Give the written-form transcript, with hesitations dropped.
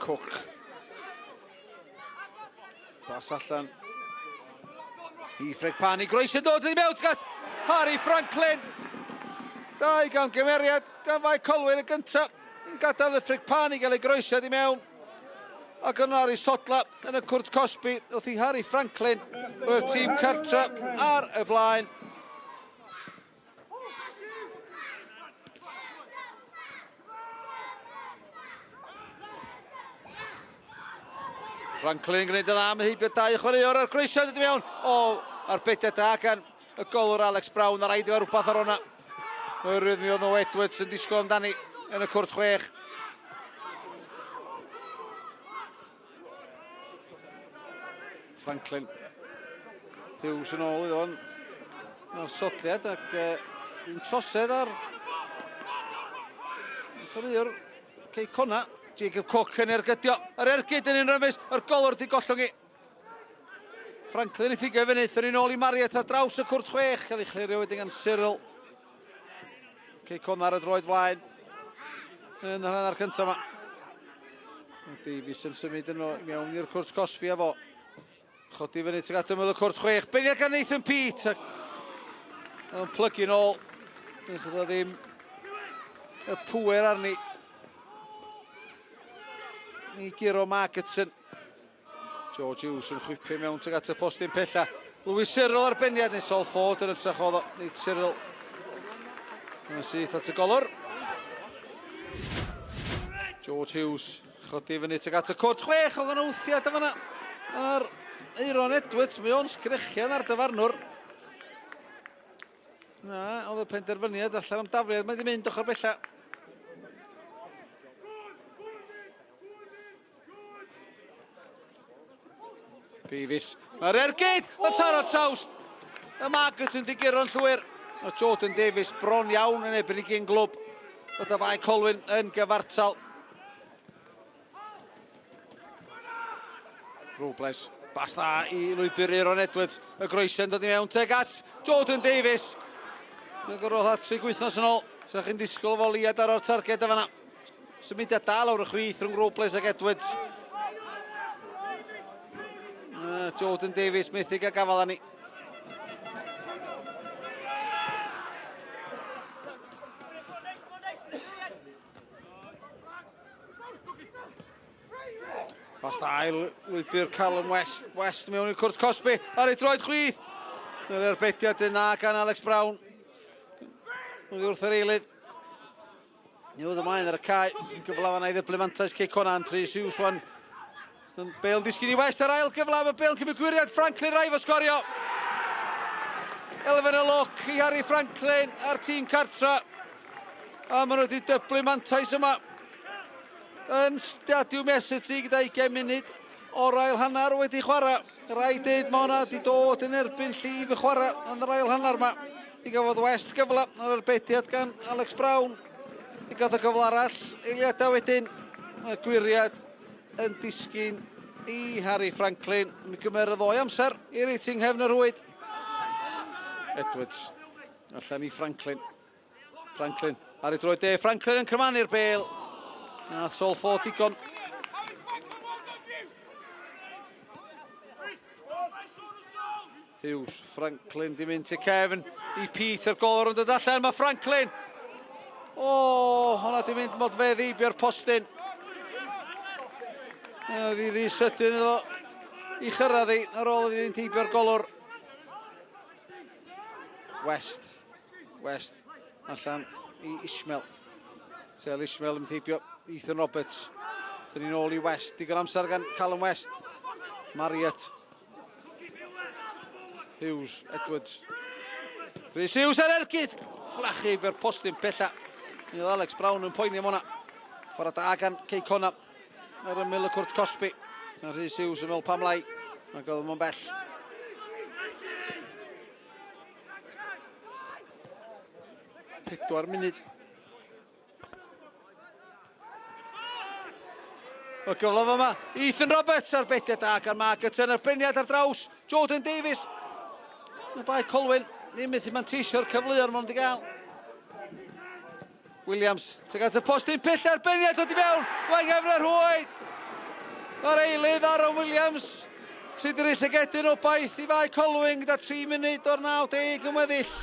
Cook. Pas allan i Fregpani. Groeso dod i mewn at Harry Franklin. Dau gamgymeriad gan Fae Colwyn y gyntaf yn gadael y Fregpani gael ei groesiad i mewn. Ac yna ar ei sodla yn y cwrt cosbi wrth i Harry Franklin roi'r tîm cartra ar y blaen. Franklin yn gwneud yn dda, mae heibio dau chwaraewr a'r groeso yn dod i mewn. O, arbediad da gan y golwr Alex Brown, a rhaid i fe rhywbeth ar hwnna. Oherwydd mi oedd Noah Edwards yn disgwyl amdani yn y cwrt chwech. Franklin. Hughes yn ôl iddo Mae'r sodliad ac un trosedd ar chwaraewr Cei Conna. Jacob Cook yn ergydio. Yr ergyd yn un rymus. Yr golwr di gollwng i. Franklin i ffigo i fyny. Thyn ni'n ôl i Mariet ar draws y cwrt chwech. Cael ei chlirio wedyn gan Cyril. Cei Conna ar y droed flaen. Yn yr hanner cyntaf yma. Davies yn symud yno mewn i'r cwrt cosbi efo. Chodi fyny tuag at ymyl y cwrt chwech. Beniad gan Nathan Peat. Ac yn plygu nôl. Nid oedd ddim y pŵer arni. I guro Margetson. George Hughes yn chwipio mewn tuag at y postyn pella. Lewis Cyril ar beniad neu Sol Ford yn ytrach oedd o. Nid Cyril. Yn syth at y golwr. George Hughes Chodi fyny tuag at y cwrt chwech, oedd yna wthiad yn fanna ar Eiron Edwards, mae o'n sgrechian ar dyfarnwr. Na, oedd y penderfyniad allan am dafliad, mae wedi mynd ochr bella. Davies, mae'r ergyd, mae taro traws. Y Margaret yn diguro'n llwyr. Mae Jordan Davies bron iawn yn ebyn i gyn glwb. Gyda Fae Colwyn yn gyfartal. Robles, bas dda i lwybr Aaron Edwards. Y groeso'n dod i mewn teg at Jordan Davies. Yn gorfod hat-trick wythnos yn ôl. Sa chi'n disgwyl fo liad ar o'r targed o fanna. Symudiad da lawr y chwith rhwng Robles ac Edwards. Jordan Davies methu gael gafael arni. Pas da i lwybr Callum West. West mewn i'r cwrt cosbi ar ei droed chwith. Yr erbediad yna gan Alex Brown. Oddi wrth yr eilydd. Newydd ymlaen ar y cae. Yn gyfle fanna i ddyblu mantais Cei Conan. Rhys Hughes wan. Yn Bale disgyn i West ar ail gyfle. Mae Bale yn cymryd gwyriad. Franklin Raif o sgorio. Elfen y lwc i Harry Franklin a'r tîm cartra. A maen nhw wedi dyblu mantais yma yn Stadiwm Essity gyda 20 munud o'r ail hanner wedi chwarae. Rhaid dweud mae hwnna wedi dod yn erbyn llif y chwarae yn yr ail hanner yma. Mi gafodd West gyfle ar arbediad gan Alex Brown. Mi gath o gyfle arall eiliadau wedyn. Y gwyriad yn disgyn i Harry Franklin. Mi gymerodd o'i amser i reiting nghefn y rhwyd. Edwards allan i Franklin. Franklin ar ei droed de. Franklin yn crymanu'r bel. Na Sol Ford digon. Hughes, Franklin di mynd i cefn i Peter Golwr yn dod allan. Mae Franklin! O, oh, hwnna di mynd modfeddi bio'r postyn. Oedd hi rhy sydyn iddo i chyrraedd hi ar ôl iddi fynd heibio'r golwr. West. West allan i Ishmael. Sel Ishmael yn heibio Ethan Roberts. Thyn ni'n ôl i West. Digon amser gan Callum West. Marriott. Hughes, Edwards. Rhys Hughes ar ergyd! Fflachu fer postyn pella. Mi oedd Alex Brown yn poeni am hwnna. Chwarae da gan Cei Conna ar ymyl y cwrt cosbi. Mae Rhys Hughes yn meddwl pam lai. Ac oedd o'n bell. 4 munud. Y gyfle yma, Ethan Roberts ar bediad da gan Mark Turner, beniad ar draws Jordan Davies. Mae Bae Colwyn ddim methu manteisio'r cyfleoedd maen nhw wedi gael. Williams, tuag at y postyn pell ar beniad dod i mewn, mae'n gefn yr hwyd. Mae'r eilydd Aaron Williams sydd wedi rhoi llygedyn obaith i Fae Colwyn gyda 3 munud o'r 90 yn weddill.